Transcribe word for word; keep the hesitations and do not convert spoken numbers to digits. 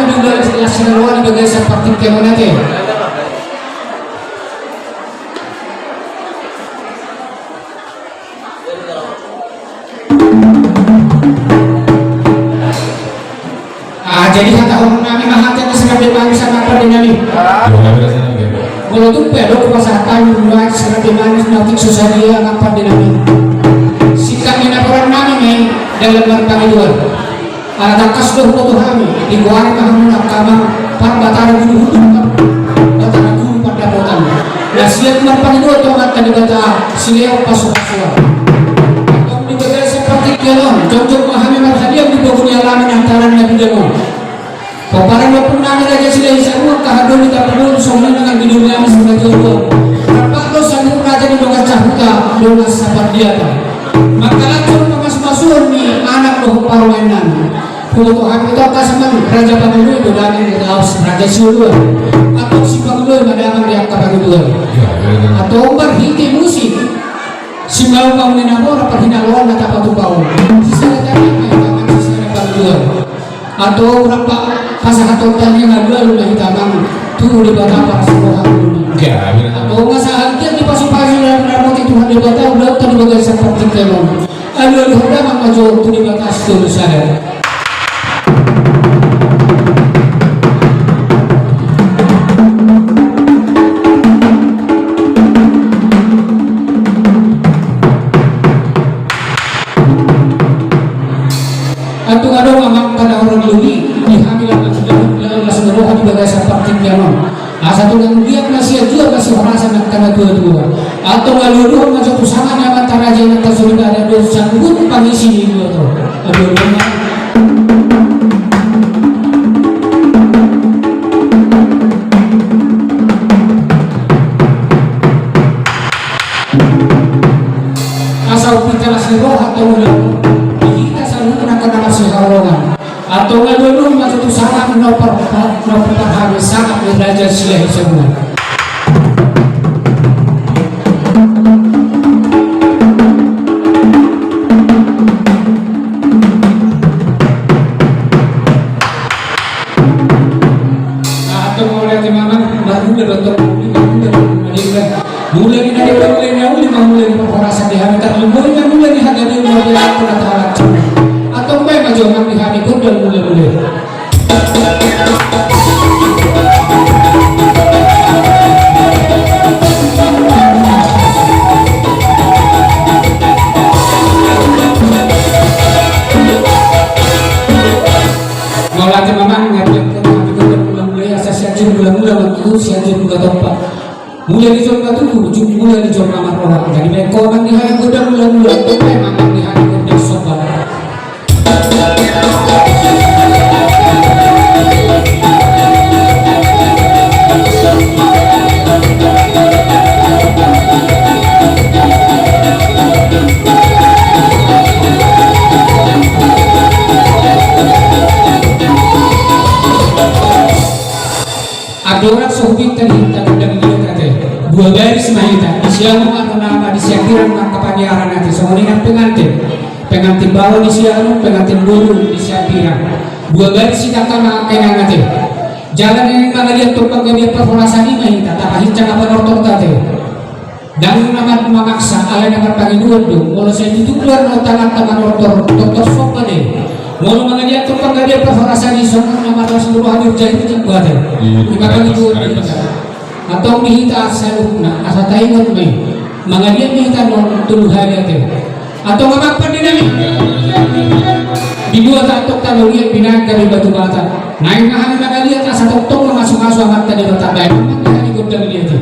Las na roha di bagasan partingkian on ate. Ah, jadi hata horong nami ma hata ni serabe manis sama pande nami. Molo tung pe adong pasahat hami nunga serabe manis na otik so sadia ma pande nami. Singkat ni laporan nami ma i dalam marpangidoan. Ala tangkas do huboto hami, digoari ma hamu angka amang, parbatara guru hukum, parbatara guru pandapotan. Na siap marpangidoan tu Amanta Debata, silehon pasupasuan. Antong di bagasan partingkian on, jongjong ma hami marhadiang di pogu ni alaman antaran na bidang on. Pomparan ni ompungnami Raja Silahisabungan, angka hadomi tapaboru songon i nang di duniami sarajaon. Rap do saluhut raja di dongan sahuta, dongan sapardiata. Mangkalashon pamasumasuon ni anak dohot parumaennami. Huboto hami tu angka siman raja pangulu i do damang di laos raja sioluan. Antong sipangulu i ma damang di angka pangidoan. Antong marhite musik. Simbao pangulu i na mora parhinaloan na tapatupa on. Sisada tadi ma i damang sisada pangidoan. Antong rap pasahaton tangihon alualu ma hita amang tu Debata parsaoran. Antong asa hatian ni pasupasu na ramoti Tuhan Debata ulaonta di bagasan partingkian on. Alualuhon damang ma jo tu Debata Sitolu Sada. Antong adong amang panahoron lobi di hami laho manjujung laho las ni roha di bagasan partingkian on. Asa tung anggiat na sian jual na sihorasan angka na tuatua. Antong alualuhon ma jo tu sanga ni amanta raja i na tarsongon i pada do sanggup pangisi ni dua to. Alualuhon ma. Asa umpit las ni roha tu ulaon di hita saluhutna angka na marsihaholongan. Antong alualuhon ma jo tu sangap na par-, na parhami sangap ni Raja Silahisabungan. Antong mauliate ma amang, marmula do antong, marmula do, marmula do. Mula ni na denggan, mula ni na uli ma mula ni parhorasan di hami, tarlumobi ma mula ni hagabeon na pinahan tu na tahalat. Antong baen ma jo amang di hami gondang mulamula. Mauliate ma amang, ngatangkon hami gondang mulamula i asa Sianjur Mulamula ma tutu, Sianjur Mula Tompa. Mula ni jolma tutu, jung mula ni jolma marroha. Jadi baen ho amang di hami gondang mulamula, baen ma amang di hami gondang somba. Andorang so hupinta di hita gondang liat ate. Dua baris ma hita. Di Siamun ma nama, di Siapiran ma angka pangiaran ate. Songon i nang pengantin. Pengantin baoa di Siamun, pengantin boru di Siapiran. Dua baris hita angka na angka inang ate. Jala naeng mangaliat tong panggabean parhorasan i ma hita. Tapahincang ma panortorta ate. Ndang na mamaksa, alai na marpangidoan do. Molo sai tutu luar na tangan ta manortor, tortor somba do i. Molo mangaliat tong panggabean parhorasan i songon na marlas ni roha di urja i tu janggo ate. Ima pangidoan di hita. Antong di hita saluhutna, asa taingot ma i. Mangaliat ma hita non tolu hali ate. Antong amang pande nami. Di dua ta antong tano liat binanga di batu bata. Naeng ma hami mangaliat asa tongtong ma masumasu amanta Debata baen. Amang di hami gondang liat i.